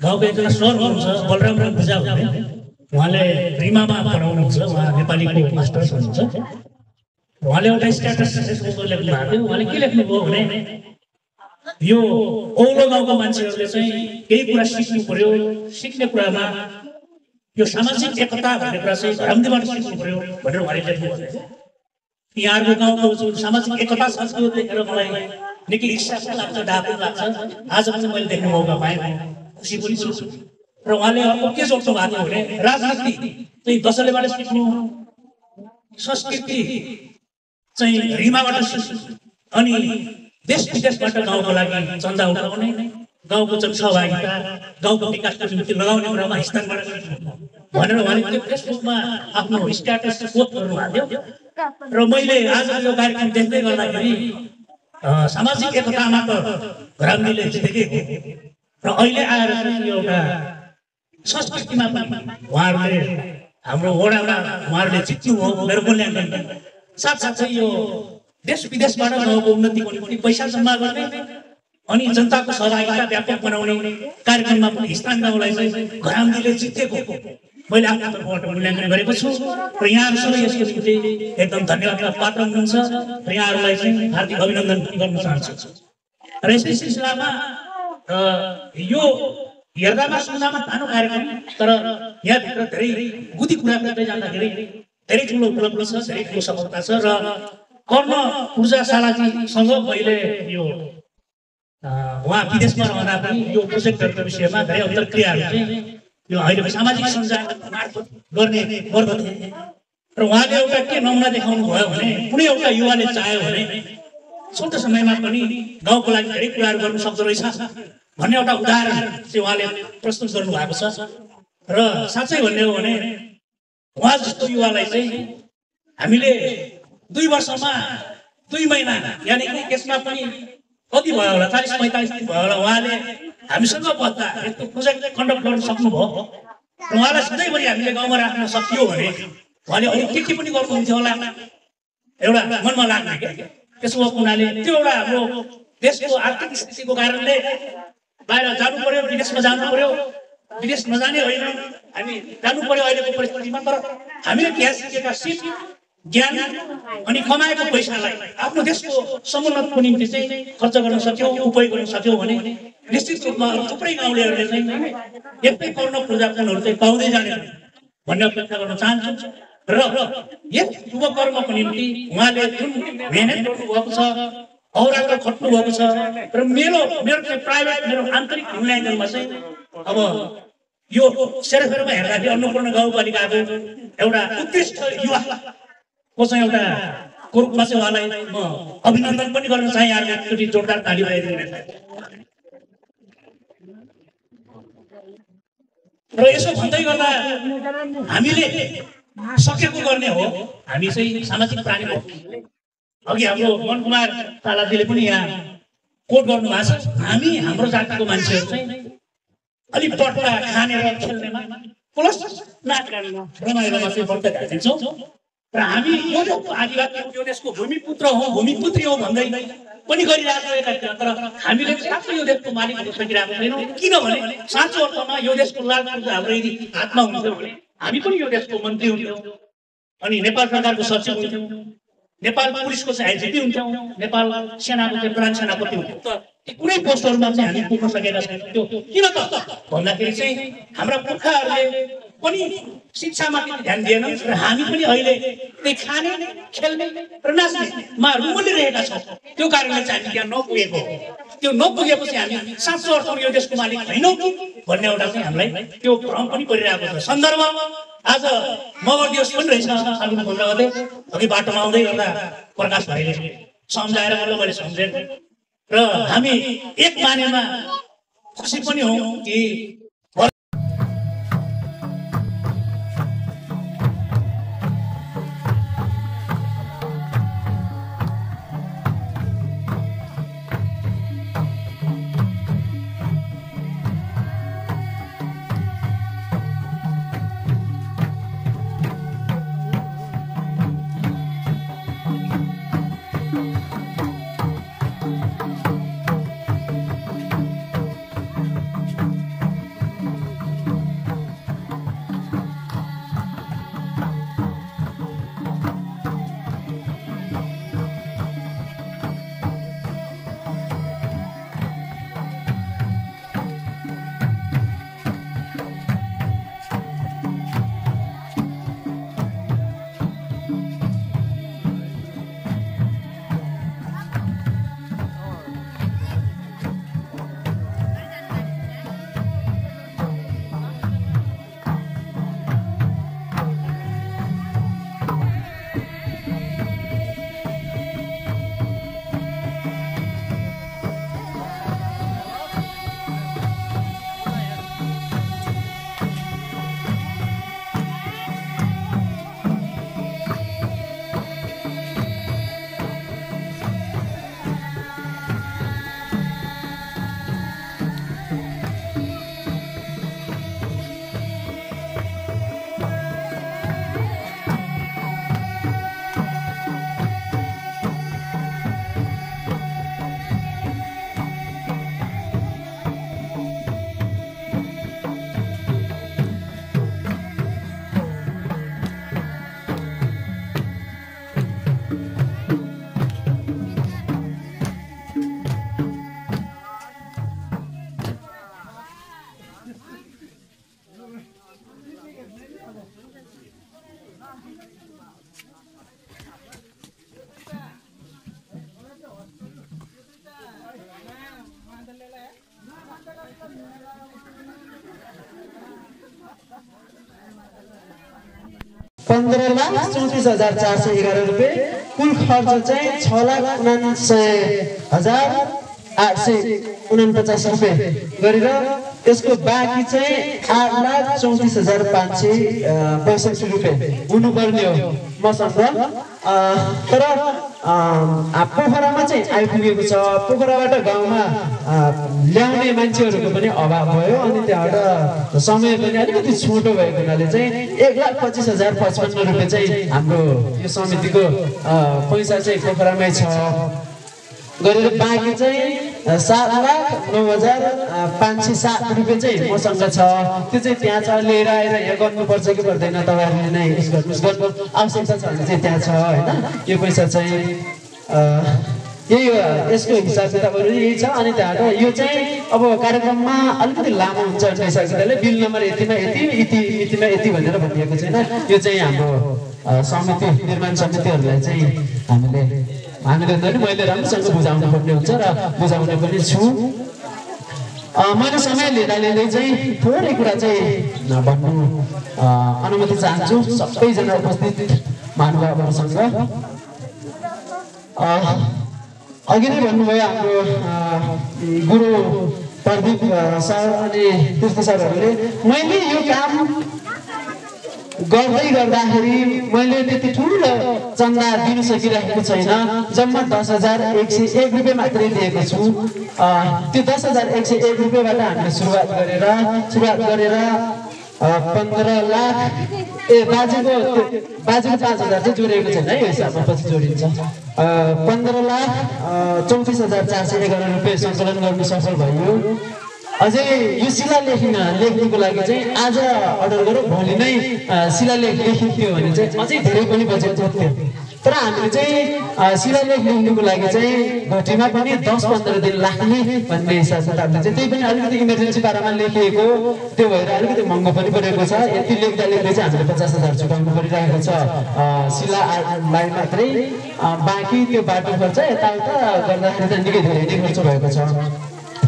गाउँको एकजना सर हुनुहुन्छ बलराम पूजा भन्ने, उहाँले रिमामा पढाउनुहुन्छ, उहाँ नेपालीको मास्टर्स हुनुहुन्छ। उहाँले एउटा स्ट्याटस फेसबुकमा लेख्नु भएको थियो। उहाँले के लेख्नुभयो भने यो औलो गाउँको मान्छेहरूले चाहिँ केही कुरा सिक्नु पर्यो, सिक्ने कुरामा यो सामाजिक एकता भन्ने कुरा चाहिँ घरमदेखिबाट सिक्नु पर्यो भनेर उहाँले लेख्नुभएको थियो। यहाँहरूको गाउँको जुन सामाजिक एकता छ त्यो देखेर मलाई निकै इच्छा लाग्छ, डाको लाग्छ। आज पनि मैले देख्ने मौका पाएँ, खुसी पनि छु। र उहाँले अर्को के सोच्नु भएको थियो भने राजनीति चाहिँ दशैँबाट सिक्नु, संस्कृति चाहिँ रिमाबाट सिक्नु, अनि देश विदेशबाट गाउँको लागि चन्दा उठाउने, गाउँको जनसहभागिता, गाउँको विकासको निम्ति लगाउने कुरामा स्थानबाट सिक्नु भनेर उहाँले त्यो फेसबुकमा आफ्नो स्ट्याटस पोस्ट गर्नुभएको थियो। र मैले आज यो कार्यक्रम देख्दै गर्दाखेरि सामाजिक एकतामा त घरामीले जितेको र अहिले आएर यो एउटा संस्कृतिमा पनि उहाँहरूले हाम्रो वडामा उहाँहरूले जित्नु हो मेरो मूल्याङ्कन। साथसाथै यो देश विदेशबाट गाउँको उन्नतिको निम्ति पैसा जम्मा गर्ने अनि जनताको सहभागिता व्यापक बनाउने कार्यक्रममा पनि स्थान गाउँलाई चाहिँ घरामीले जितेको मैले आफ्नो तर्फबाट मूल्याङ्कन गरेको छु। र यहाँहरू सबै यसको निम्ति एकदम धन्यवादका पात्र हुनुहुन्छ र यहाँहरूलाई चाहिँ हार्दिक अभिनन्दन गर्न चाहन्छु। र यसै सिलसिलामा यो हेर्दामा सुन्दामा सानो कार्यक्रम तर यहाँभित्र धेरै बुद्धि कुरा गर्दै जाँदाखेरि धेरै ठुलो उपलब्ध छ, धेरै ठुलो सफलता छ। र कर्ण ऊर्जाशालाजीसँग मैले यो उहाँ विदेशमा रहँदा पनि यो प्रोजेक्टहरूको विषयमा धेरै अन्तर्क्रियाहरू चाहिँ यो अहिलेको सामाजिक सञ्जाल मार्फत गर्ने गर्दथे। र उहाँले एउटा के नमुना देखाउनु भयो भने कुनै एउटा युवाले चाह्यो भने छोटो समयमा पनि गाउँको लागि धेरै कुराहरू गर्नु सक्दो रहेछ भन्ने एउटा उदाहरण चाहिँ उहाँले प्रस्तुत गर्नु भएको छ। र साँच्चै भन्ने हो भने उहाँ जस्तो युवालाई चाहिँ हामीले 2 वर्षमा 2 महिना यानि कि त्यसमा पनि कति भयो होला 40-45 दिन भयो होला उहाँले हामीसँग बस्दा यस्तो प्रोजेक्ट कन्डक्ट गर्न सक्नुभयो। उहाँलाई सधैँभरि हामीले गाउँमा राख्न सकियो भने उहाँले अरू के पनि गर्नुहुन्थ्यो होला एउटा मनमा लाग्ने क्या। त्यसो भएको हुनाले त्यो एउटा हाम्रो देशको आर्थिक स्थितिको कारणले बाहिर जानु पर्यो, विदेशमा जानु पर्यो। विदेश नजाने होइन, हामी जानु पर्यो अहिलेको परिस्थितिमा। तर हामीले त्यहाँ सिकेका सिप ज्ञान अनि कमाएको पैसालाई आफ्नो देशको समुन्नतको निम्ति चाहिँ खर्च गर्न सक्यौँ, उपयोग गर्न सक्यौँ भने निश्चित रूपमा थुप्रै गाउँलेहरूले चाहिँ यस्तै कर्ण पूर्जापनहरू चाहिँ पाउँदै जाने भन्ने अपेक्षा गर्न चाहन्छु। र यस शुभकर्मको निम्ति उहाँले जुन मेहनत गर्नुभएको छ, अहोरात्र खट्नु भएको छ। र मेरो चाहिँ प्राइभेट मेरो आन्तरिक मूल्याङ्कनमा चाहिँ अब यो सेरोफेरोमा हेर्दाखेरि अन्नपूर्ण गाउँपालिकाको एउटा उत्कृष्ट युवाको चाहिँ एउटा को रूपमा चाहिँ उहाँलाई म अभिनन्दन पनि गर्न चाहे। यहाँले एकचोटि जोरदार ताली बजाइदिनु। र यसो भन्दै गर्दा हामीले सकेको गर्ने हो। हामी चाहिँ सामाजिक प्राणी हो। अघि हाम्रो मनकुमार तालाजीले पनि यहाँ कोट गर्नु भएको छ, हामी हाम्रो जातिको मान्छेहरू चाहिँ अलिक बट्टा खानेर खेल्नेमा प्लस नाच गानमा रमाइलोमा चाहिँ बट्टा दिन्छौँ। र हामी यो आदिवासी यो देशको भूमिपुत्र हौ, भूमिपुत्री हौ भन्दै पनि गरिरहेको एकातिर। तर हामीले साँच्चै यो देशको मालिक हुन सकिरहेको छैनौँ। किनभने साँचो अर्थमा यो देशको लाल पूर्जा हाम्रो यदि हातमा हुन्थ्यो भने हामी पनि यो देशको मन्त्री हुन्थ्यौँ, अनि नेपाल सरकारको सचिव हुन्थ्यौँ, नेपाल पुलिसको चाहिँ आइजिपी हुन्थ्यौँ, नेपाल सेनाको चाहिँ प्रधान सेनापति हुन्थ्यौँ। त कुनै पोस्टहरूमा चाहिँ हामी पुग्न सकेका छैनौँ। त्यो किन त भन्दाखेरि चाहिँ हाम्रा पुर्खाहरूले पनि शिक्षामाथि ध्यान दिएन र हामी पनि अहिले त्यही खाने, खेल्ने र नाच्नेमा रुमलिरहेका छौँ। त्यो कारणले चाहिँ हामी त्यहाँ नपुगेको हो। त्यो नपुगेपछि हामी साँचो अर्थमा यो देशको मालिक होइनौँ कि भन्ने एउटा चाहिँ हामीलाई त्यो भ्रम पनि परिरहेको छ। सन्दर्भ आज मगर दिवस पनि रहेछ फाल्गुन 15 गते। अघि बाटोमा आउँदै गर्दा प्रकाश भाइले सम्झाएर गर्दा मैले सम्झेँ। र हामी एक मानेमा खुसी पनि हौँ कि ₹15,34,411 रुपियाँ। कुल खर्च चाहिँ 6,49,849 रुपियाँ गरेर यसको बाँकी चाहिँ 8,34,562 रुपियाँ हुनुपर्ने हो मसँग। तर पोखरामा चाहिँ आइपुगेको छ। पोखराबाट गाउँमा ल्याउने मान्छेहरूको पनि अभाव भयो अनि त्यहाँबाट समय पनि अलिकति छोटो भएको हुनाले चाहिँ 1,25,055 रुपियाँ चाहिँ हाम्रो यो समितिको पैसा चाहिँ पोखरामै छ गरेर बाँकी चाहिँ 7,09,507 रुपियाँ चाहिँ मसँग छ। त्यो चाहिँ त्यहाँ छ, लिएर आएर यहाँ गर्नुपर्छ कि पर्दैन तपाईँहरूले नै गर्नु आवश्यकता छ भने चाहिँ त्यहाँ छ होइन। यो पैसा चाहिँ यही हो, यसको हिसाब किताबहरू यही छ। अनि त्यहाँबाट यो चाहिँ अब कार्यक्रममा अलिकति लामो हुन्छ भने हिसाब किताबले बिल नम्बर यतिमा यति यतिमा यति भनेर भनिएको छैन। यो चाहिँ हाम्रो समिति निर्माण समितिहरूलाई चाहिँ हामीले मैले राम्रोसँग बुझाउनु पर्ने हुन्छ र बुझाउने पनि छु। मैले समय लिँदा चाहिँ थोरै कुरा चाहिँ भन्नु अनुमति चाहन्छु सबैजना उपस्थित महानुभावहरूसँग। अघि नै भन्नुभयो हाम्रो गुरु प्रदीप सर अनि तीर्थ सरहरूले मैले यो काम गर्दै गर्दाखेरि मैले त्यति ठुलो चन्दा दिन सकिरहेको छैन। जम्मा 10,101 रुपियाँ मात्रै दिएको छु। त्यो 10,101 रुपियाँबाट हामीले सुरुवात गरेर 15 लाख बाजेको 5,000 चाहिँ जोडिएको छैन है, यो हिसाबमा पछि जोडिन्छ। 15,34,411 रुपियाँ सङ्कलन गर्नु सफल भयो। अझै यो शिलालेख लेख्नुको लागि चाहिँ आज अर्डर गरौँ भोलि नै शिलालेख लेखिन्थ्यो भने चाहिँ अझै धेरै पनि बजेट थियो। तर हामीले चाहिँ शिलालेख लेख्नुको लागि चाहिँ घटीमा पनि 10-15 दिन लाग्ने भन्ने हिसाब किताबले चाहिँ त्यही पनि अलिकति इमर्जेन्सी पारामा लेखिएको, त्यो भएर अलिकति महँगो पनि परेको छ। यति लेख्दा चाहिँ हामीले 50,000 चुकाउनु परिरहेको छ शिलालाई मात्रै। बाँकी त्यो बाटो खर्च यताउता गर्दाखेरि चाहिँ निकै धेरै नै खर्च भएको छ।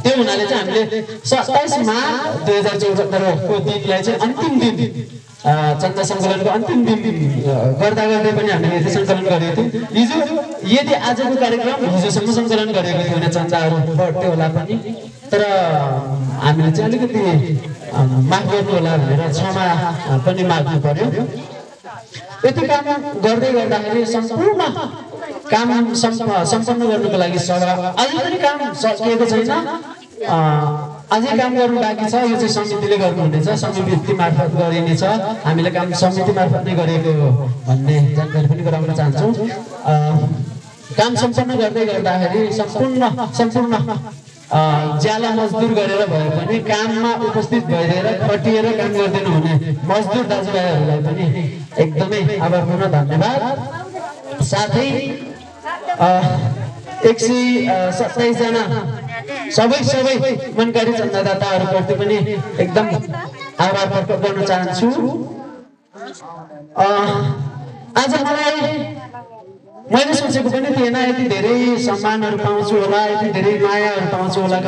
त्यो हुनाले चाहिँ हामीले 27 मार्च 2074 को दिनलाई चाहिँ अन्तिम दिन चन्दा सङ्कलनको अन्तिम दिन गर्दा गर्दै पनि हामीले यति सङ्कलन गरेको थियौँ। हिजो यदि आजको कार्यक्रम हिजोसम्म सङ्कलन गरेको थियो भने चन्दाहरू बढ्थ्यो होला पनि, तर हामीले चाहिँ अलिकति माफ गर्नु होला भनेर क्षमा पनि माग्नु पर्यो। यति काम गर्दै गर्दाखेरि सम्पूर्ण काम सम्पन्न गर्नुको लागि अझै पनि काम सकिएको छैन। अझै काम गर्नु बाँकी छ। यो चाहिँ समितिले गर्नुहुनेछ, समिति मार्फत गरिनेछ। हामीले काम समिति मार्फत नै गरेको भन्ने जानकारी पनि गराउन चाहन्छौँ। काम सम्पन्न गर्दै गर्दाखेरि सम्पूर्ण ज्याला मजदुर गरेर भए पनि काममा उपस्थित भइदिएर खटिएर काम गर्दैन हुने मजदुर दाजुभाइहरूलाई पनि एकदमै आभारपूर्ण धन्यवाद। साथै 127 जना सबै मनकारी चन्दादाताहरूप्रति पनि एकदम आभार प्रकट गर्न चाहन्छु। आज मैले सोचेको पनि थिएन यति धेरै सम्मानहरू पाउँछु होला, यति धेरै मायाहरू पाउँछु होला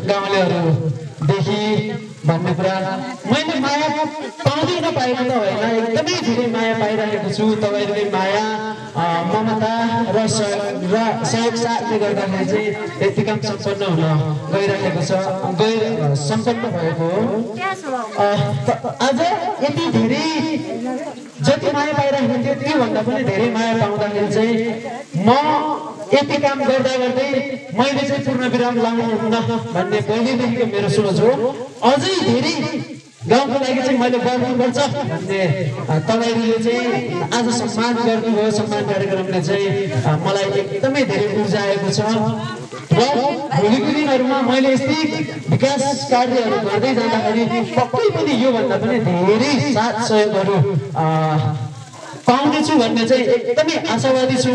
गाउँलेहरूदेखि भन्ने कुरा। मैले माया पाउँदै नपाएको त होइन, एकदमै धेरै माया पाइरहेको छु। तपाईँहरूले माया ममता र सहयोग साथले गर्दाखेरि चाहिँ यति काम सम्पन्न हुन गइरहेको छ, सम्पन्न भएको हो। आज यति धेरै जति माया पाइरहेको थियो त्योभन्दा पनि धेरै माया पाउँदाखेरि चाहिँ म यति काम गर्दा गर्दै मैले चाहिँ पूर्ण विराम लाउनुहुन्न भन्ने पहिलेदेखिको मेरो सोच हो। अझै धेरै गाउँको लागि चाहिँ मैले गर्नुपर्छ भन्ने तपाईँहरूले चाहिँ आज सम्मान गर्नुभयो। सम्मान कार्यक्रमले चाहिँ मलाई एकदमै धेरै ऊर्जा आएको छ र भोलिको दिनहरूमा मैले यस्तै विकास कार्यहरू गर्दै जाँदाखेरि पक्कै पनि योभन्दा पनि धेरै साथ सहयोगहरू पाउनेछु भन्ने चाहिँ एकदमै आशावादी छु म।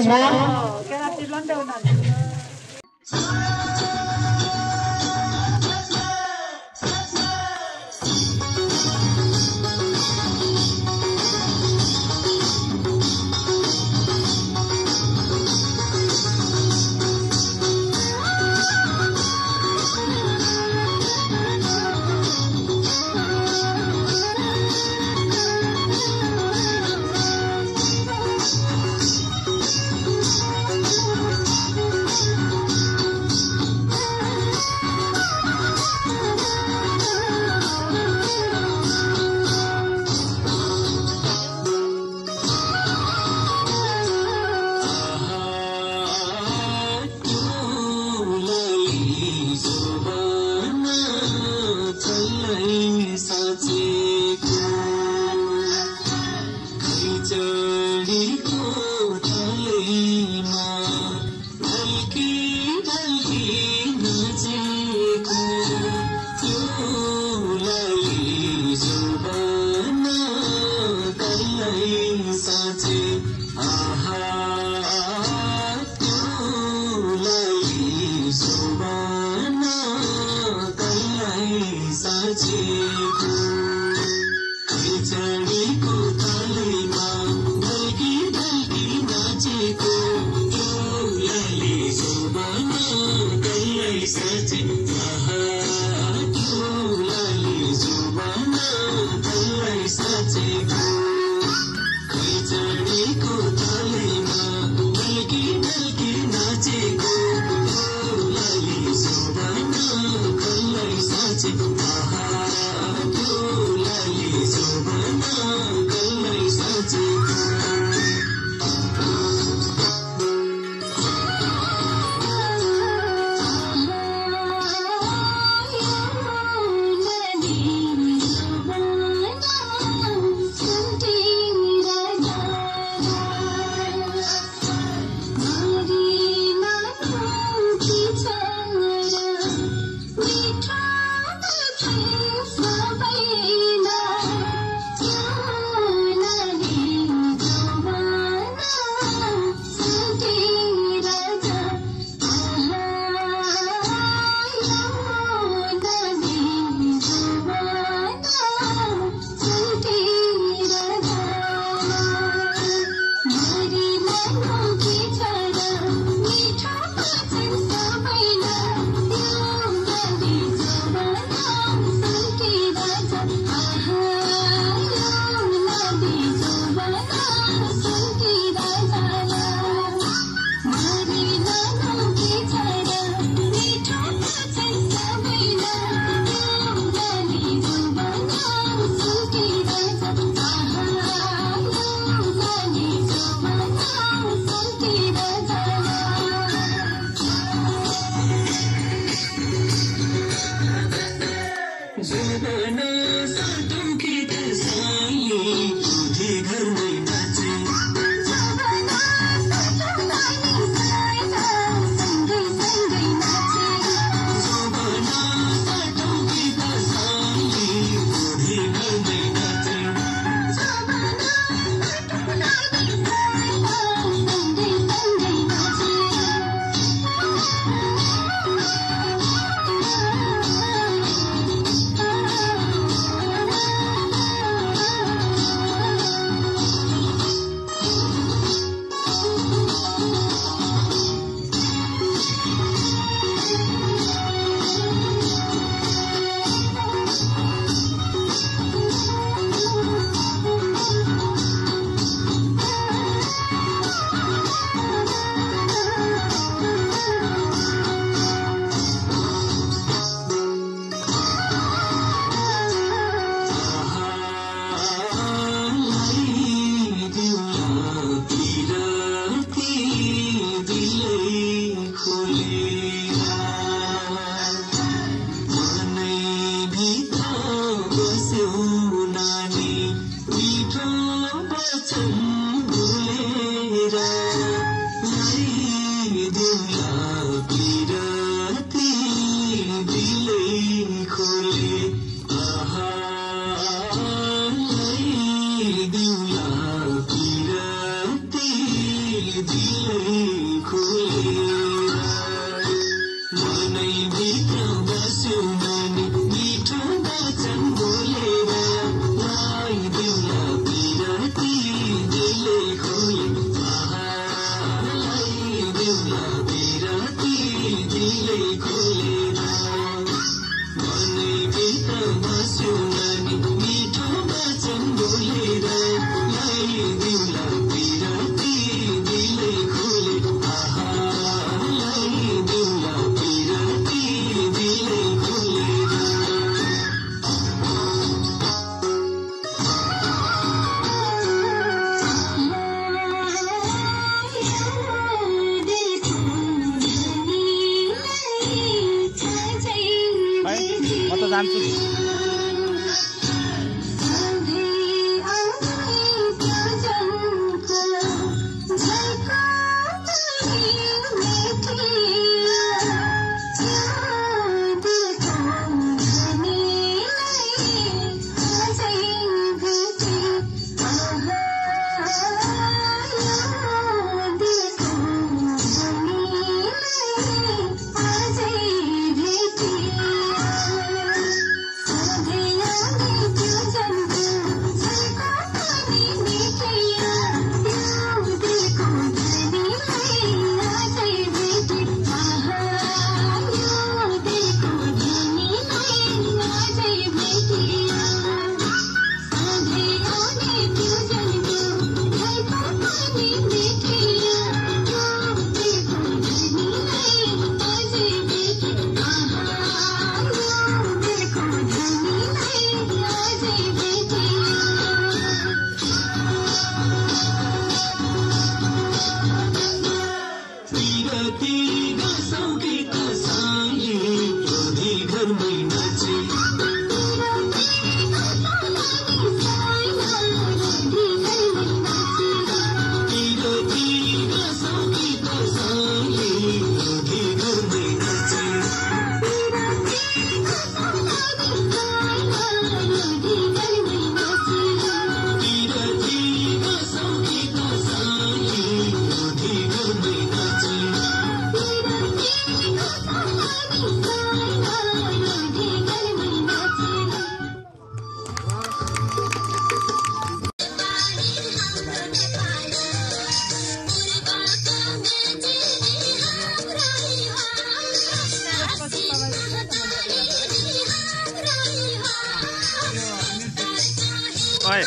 ओए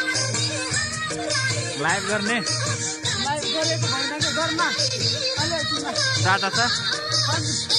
लाइभ गर्ने लाइभ गरेको भएन कि गर्न अहिले डाटा छ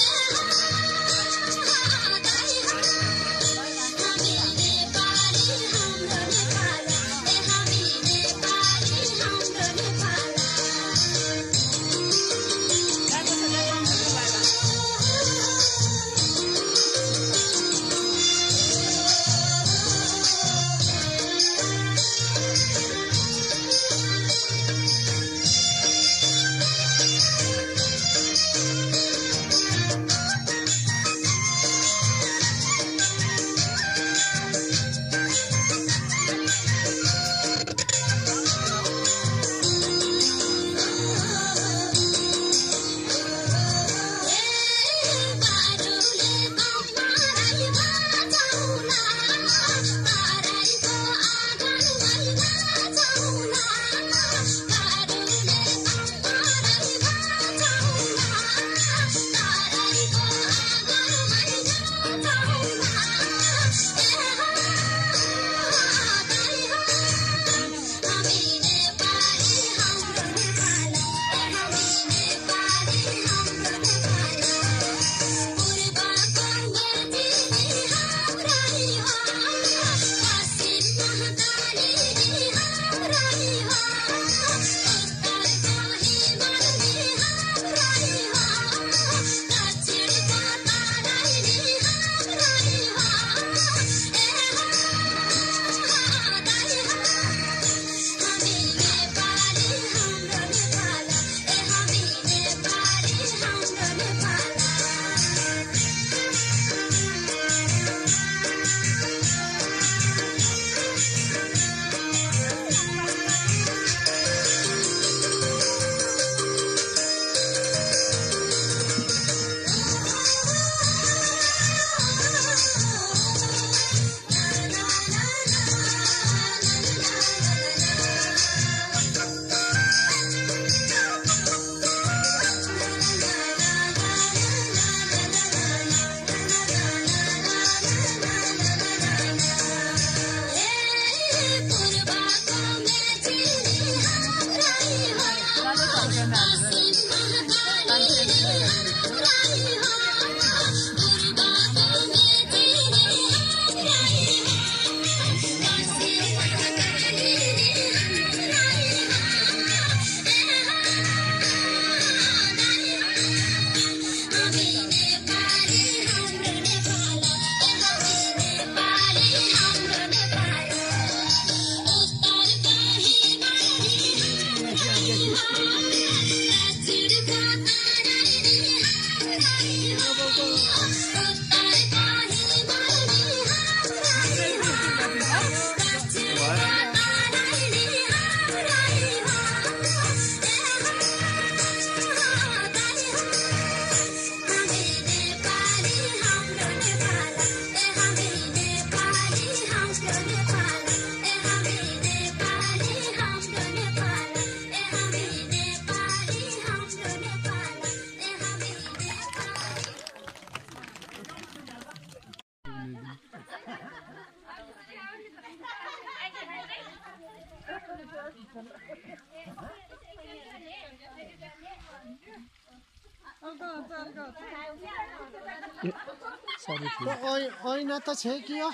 ऐना त छेकियो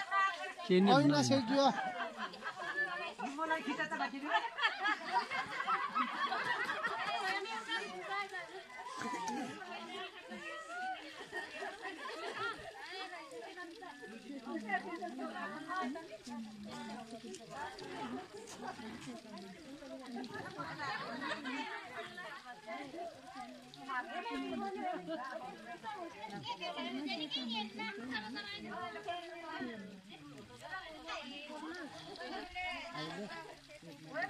ऐना छेकियो Where